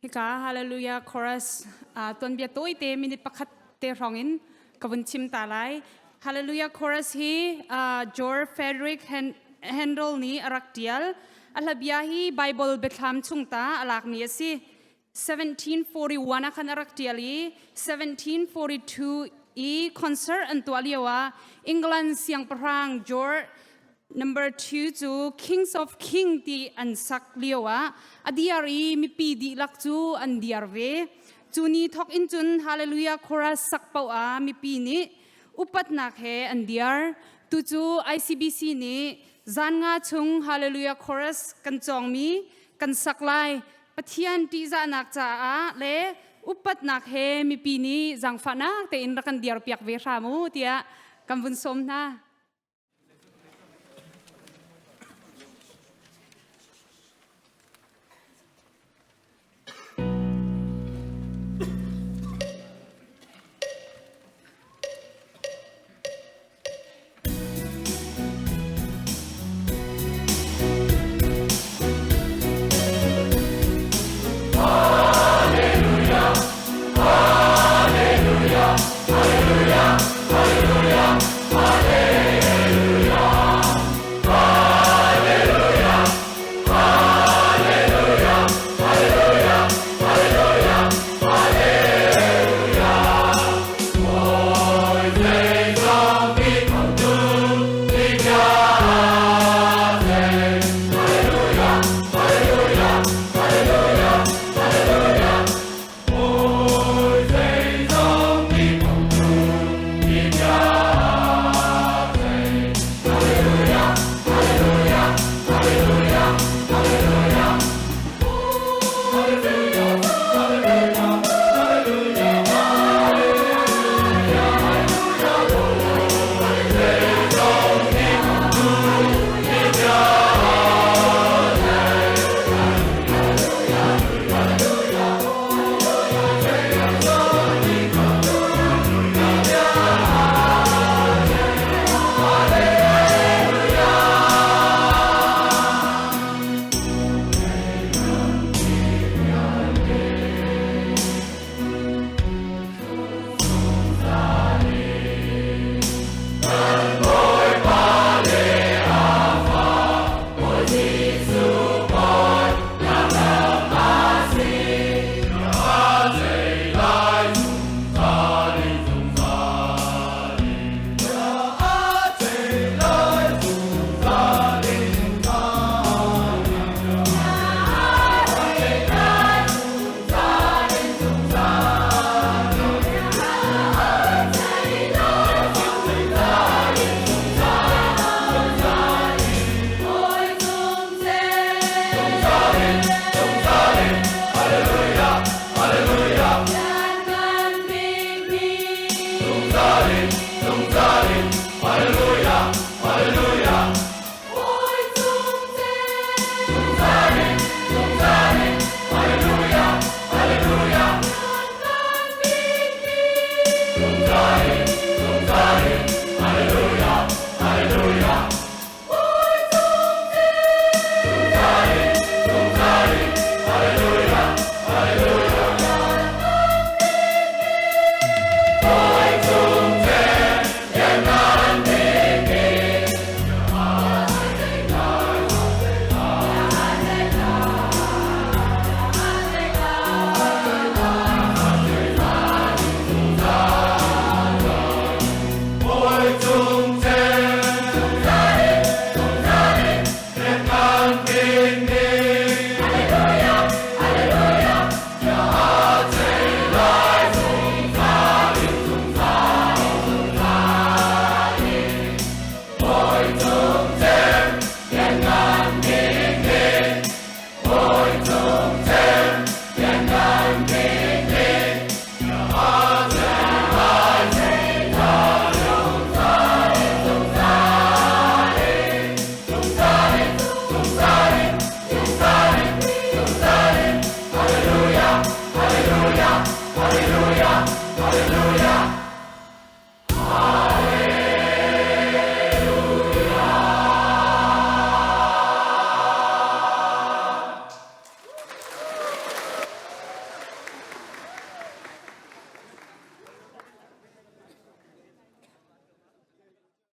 Hika Hallelujah Chorus tuanbia tawite minute pakhat te hrawng in ka vun chim ta lai. Hallelujah Chorus hi George Frederick Handel nih a rak tial. A hlabia hi Bible biathlam chung ta a lakmi a si. 1741 ah khan a rak tial i 1742 i concert an tuah lio ah England siangpahrang George Number 2 cu Kings of King ti an sak lio ah a diar i mipi dihlak cu an diar ve. Cu ni thawk in cun Hallelujah Chorus sak paoh ah mipi nih upatnak he an diar. Tu cu ICBC nih zan nga chung Hallelujah Chorus kan cawngmi kan sak lai. Pathian ṭihzahnak caah le upatnak he mipi nih zaangfahnak tein rak kan diar piak ve hram u tiah kan vun sawm hna.